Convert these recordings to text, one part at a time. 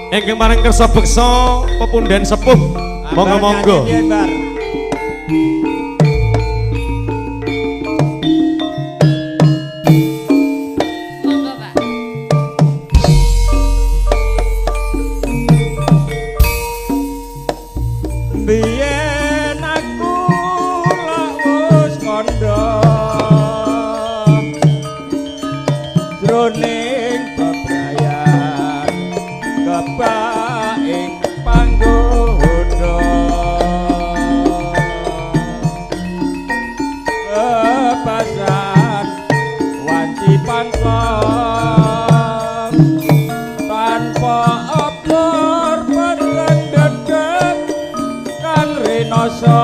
Ingkang marang kersa beksa pepunden sepuh. Monggo-monggo. Monggo, Pak. Biyen aku lak wis kandha jroning bebrayan kebak ing panggoda kepasan wanci pangkong tanpa obor peteng dedeg kang renoso.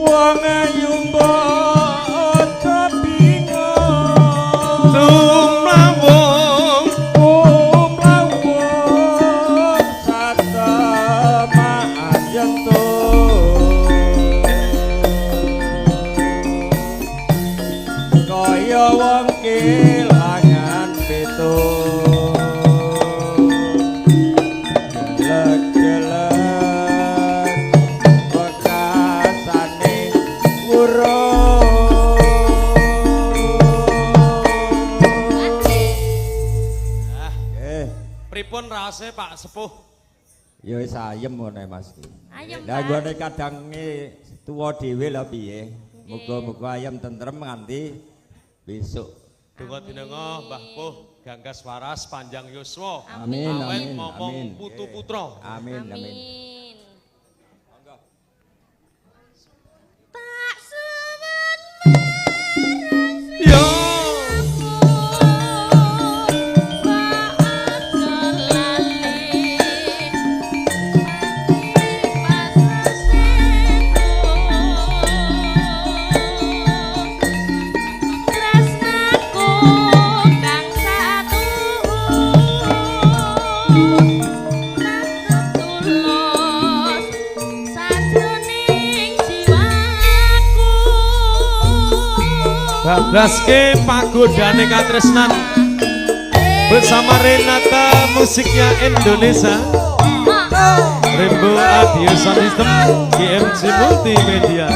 Wong ayu mbok aja bingung, Tumlawung kumlawung satemaan yentuk kaya wong kelangan pitu jelek-jelek bekasane wurung. Pripun raose Pak Sepuh? Ya wis ayem ngono Mas. Ayem, Lah Pak. nggone kadange tuwa dhewe lha piye? Muga-muga ayem tentrem nganti besok. Donga dinenga Mbah Puh ganggas waras panjang yuswa. Amin Awet amin momong amin. putu putra. Amin amin. Amin. Tak suwun Yo. Bablaske pagodane katresnan bersama Renata musiknya Indonesia. Rembo Audio Sound System GMC Multimedia.